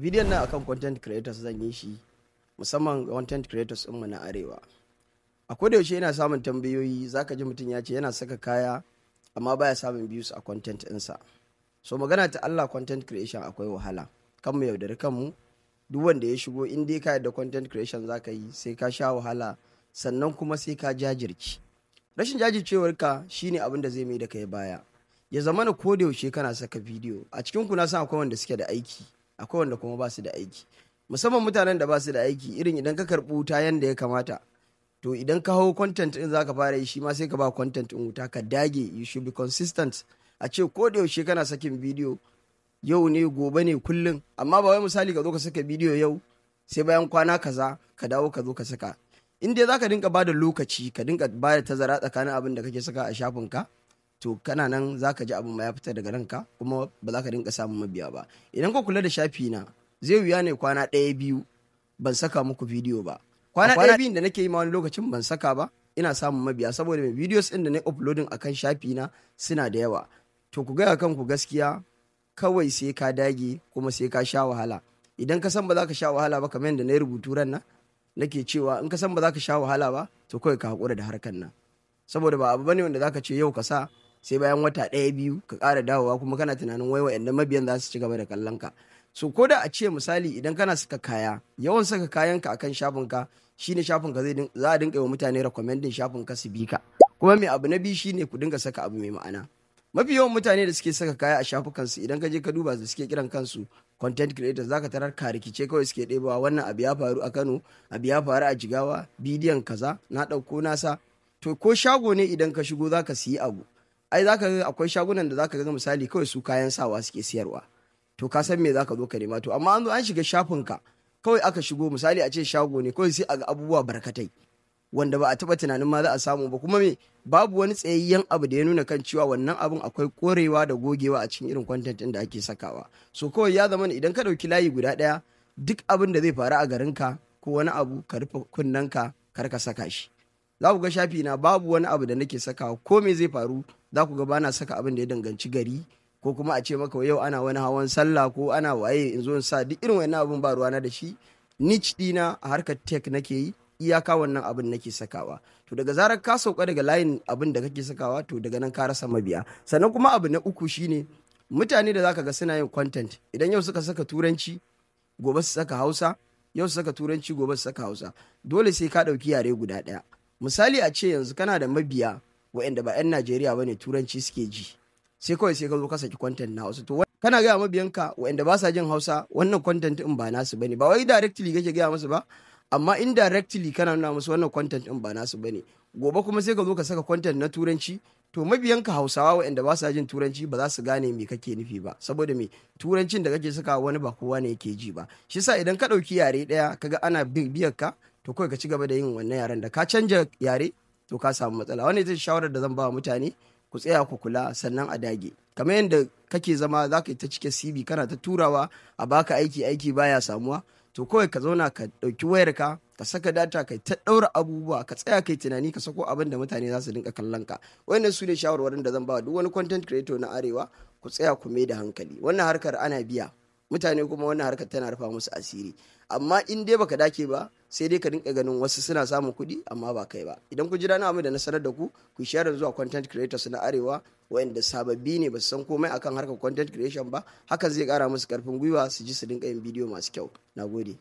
Bidiyon nan akan content creators zan yi shi, musamman content creators ɗinmu na Arewa. A koda yaushe ina samun tambayoyi, zaka ji mutum ya ce yana saka kaya amma baya samun views a content ɗinsa. So magana ta Allah, content creation akwai wahala. Kan mu yaudari kanmu, duk wanda ya shigo, in dai ka yarda content creation zaka yi, sai ka sha wahala, sannan kuma sai ka jajirce. Rashin jajircewarka shine abin da zai mai da kai baya. Ya zamana ko da yaushe kana saka bidiyo. A cikin ku na san akwai wanda suke da aiki, akwai wanda kuma ba su da aiki. Musamman mutanen da ba su da aiki, irin idan ka karɓi wuta yanda ya kamata, to idan ka hau content ɗin zaka fara yi, shi ma sai ka ba content ɗin wuta, ka dage. You should be consistent. A ce ko da yaushe kana sakin bidiyo, yau ne, gobe ne, kullum. Amma ba wai misali ka zo ka saka bidiyo yau, sai bayan kwana kaza ka dawo ka zo ka saka. In dai zaka dinka bada lokaci, ka dinka bada tazara tsakanin abin da kake saka a shafin ka, to kana nan zaka ji abin ma ya fita daga ranka, kuma ba za ka dinka samun mabiya ba. Idan ka kula da shafi na, zai wuya ne kwana ɗaya biyu ban saka muku bidiyo ba. Kwana ɗaya biyun da nake yi ma, wani lokacin ban saka ba, ina samun mabiya, saboda mai videos ɗin da na uploading akan shafi na suna da yawa. To ku gaya kanku gaskiya kawai, sai ka dage kuma sai ka sha wahala. Idan ka san ba za ka sha wahala ba, kamar yadda na yi rubutu ran nan nake cewa, in ka san ba za ka sha wahala ba, to kawai ka haƙura da harkar nan, saboda ba abu bane wanda za ka ce yau ka sa, sai bayan wata ɗaya biyu ka ƙara dawowa, kuma kana tunanin wai wa'annan mabiyan za su ci gaba da kallon ka. So ko da a ce misali idan kana saka kaya, yawan saka kayanka akan shafinka shine shafinka zai za a dinga yi wa mutane recommending shafin ka su bi ka. Kuma mai abu na biyu shine ku dinga saka abu mai ma'ana. Mafi yawan mutane da suke saka kaya a shafukansu, idan ka je ka duba da suke kiran kansu content creators, zaka tarar ka rikice kawai suke ɗebowa. Wannan abu ya faru a Kano, abu ya faru a Jigawa, bidiyon kaza na ɗauko nasa. To ko shago ne idan ka shigo zaka siyi abu, ai zaka ga akwai shagunan da zaka ga misali kawai su kayan sawa suke siyarwa, to ka san me zaka zo ka nema. To amma an zo an shiga shafinka kawai, aka shigo, misali a ce shago ne, kawai sai a ga abubuwa barkatai wanda ba a taba tunanin ma za a samu ba, kuma me babu wani tsayayyen abu da ya nuna kan cewa wannan abun akwai korewa da gogewa a cikin irin content din da ake sakawa. So kawai ya zama idan ka ɗauki layi guda ɗaya, duk abin da zai faru a garinka ko wani abu, ka rufe kunnenka, kar ka saka shi. Za ku ga shafi na babu wani abu da nake sakawa. Ko me zai faru, za ku ga bana saka abin da ya danganci gari, ko kuma a ce maka yau ana wani hawan sallah ko ana waye, in zo in sa duk irin wannan abun, ba ruwana da shi. Niche dina a harkar tech nake yi, iyaka wannan abin nake sakawa. To daga zarar ka sauka daga layin abin da kake sakawa, to daga nan ka rasa mabiya. Sannan kuma abu na uku shine mutane da zaka ga suna yin content, idan yau suka saka Turanci, gobe su saka Hausa, yau su saka Turanci, gobe su saka Hausa. Dole sai ka ɗauki yare guda ɗaya. Misali a ce yanzu kana da mabiya waɗanda ba 'yan Najeriya ba ne, Turanci suke ji, sai kawai sai ka zo ka saki content na Hausa. To kana gaya mabiyanka waɗanda ba sa jin Hausa wannan content ɗin ba nasu bane. Ba wai directly kake gaya musu ba, amma indirectly kana nuna musu wannan content ɗin ba nasu bane. Gobe kuma sai ka zo ka saka content na Turanci, to mabiyanka Hausawa waɗanda ba sa jin Turanci ba za su gane me kake nufi ba, saboda me? Turancin da kake saka wani ba kowa ne yake ji ba. Shi yasa idan ka ɗauki yare ɗaya, kaga ana biyar ka, to kawai ka ci gaba da yin wannan yaren. Da ka canja yare, to ka samu matsala. Wannan ita ce shawarar da zan ba wa mutane: ku tsaya ku kula, sannan a dage. Kamar yadda kake zama za ka yi ta cike CV, kana ta turawa a baka aiki, aiki baya samuwa, to kawai ka zauna ka ɗauki wayarka, ka saka data, kai ta ɗaura abubuwa, ka tsaya kai tunani, ka sako abin da mutane za su dinka kallon ka. Wannan su ne shawarwarin da zan ba duk wani content creator na Arewa: ku tsaya ku mai da hankali. Wannan harkar ana biya mutane, kuma wannan harkar tana rufa musu asiri. Amma in dai baka dake ba, sai dai ka dinka ganin wasu suna samun kuɗi amma ba kai ba. Idan ku ji daɗin abin da na sanar da ku, ku share zuwa content creators na Arewa waɗanda sababbi ne, ba su san komai akan harkar content creation ba. Hakan zai ƙara musu ƙarfin gwiwa su ji su dinka yin bidiyo masu kyau. Nagode.